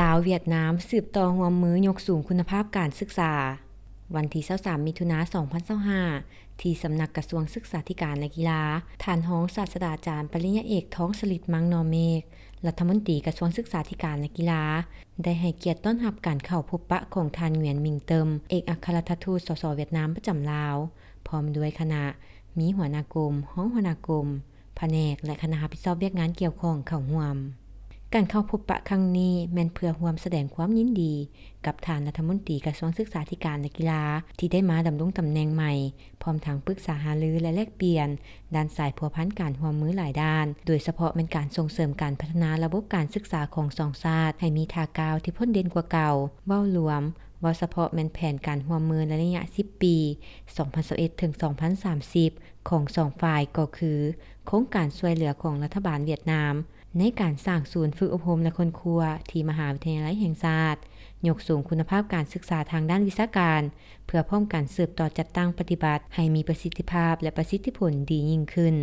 ລາວ-ຫວຽດນາມ ສືບຕໍ່ຮ່ວມມືຍົກສູງຄຸນນະພາບການສຶກສາ. ວັນທີຊາວສາມ ມິຖຸນາ ສອງພັນຊາວຫ້າ ທີ່ສຳນັກກະຊວງສຶກສາທິການ ແລະ ກິລາ, ທ່ານຮອງສາດສະດາຈານ ປະລິນຍາເອກ ທອງສະລິດ ມັງນໍເມກ ລັດຖະມົນຕີກະຊວງສຶກສາທິການ ແລະ ກິລາ ໄດ້ໃຫ້ກຽດຕ້ອນຮັບການເຂົ້າພົບປະຂອງທ່ານ ຫງວຽນ ມິງເຕີມ ເອກອັກຄະລັດຖະທູດ ສສ ຫວຽດນາມປະຈຳລາວ ພ້ອມດ້ວຍຄະນະ, ມີຫົວໜ້າກົມ, ຮອງຫົວໜ້າກົມ, ພະແນກ ແລະ ຄະນະຮັບຜິດຊອບວຽກງານກ່ຽວຂ້ອງເຂົ້າຮ່ວມ. ການເຂົ້າພົບປະຄັ້ງນີ້ແມ່ນເພື່ອຮ່ວມສະແດງຄວາມຍິນດີກັບທ່ານລັດຖະມົນຕີກະຊວງສຶກສາທິການ ແລະ ກິລາ ທີ່ໄດ້ມາດຳລົງຕຳແໜ່ງໃໝ່, ພ້ອມທັງປຶກສາຫາລື ແລະ ແລກປ່ຽນດ້ານສາຍພົວພັນການຮ່ວມມືຫຼາຍດ້ານ, ໂດຍສະເພາະແມ່ນການສົ່ງເສີມການພັດທະນາລະບົບການສຶກສາຂອງສອງຊາດໃຫ້ມີທ່າກ້າວທີ່ພົ້ນເດັ່ນກວ່າເກົ່າ. ເວົ້າລວມ, ເວົ້າສະເພາະແມ່ນແຜນການຮ່ວມມືໃນໄລຍະສິບປີ ສອງພັນຊາວເອັດ ເຖິງ ສອງພັນສາມສິບ ຂອງສອງຝ່າຍກໍຄື ໂຄງການຊ່ວຍເຫຼືອຂອງລັດຖະບານຫວຽດນາມ ໃນການສ້າງສູນຝຶກອົບຮົມ ແລະ ຄົ້ນຄວ້າທີ່ມະຫາວິທະຍາໄລແຫ່ງຊາດ, ຍົກສູງຄຸນນະພາບການສຶກສາທາງດ້ານວິຊາການ ເພື່ອພ້ອມກັນສືບຕໍ່ຈັດຕັ້ງປະຕິບັດໃຫ້ມີປະສິດທິພາບ ແລະ ປະສິດທິຜົນດີຍິ່ງຂຶ້ນ.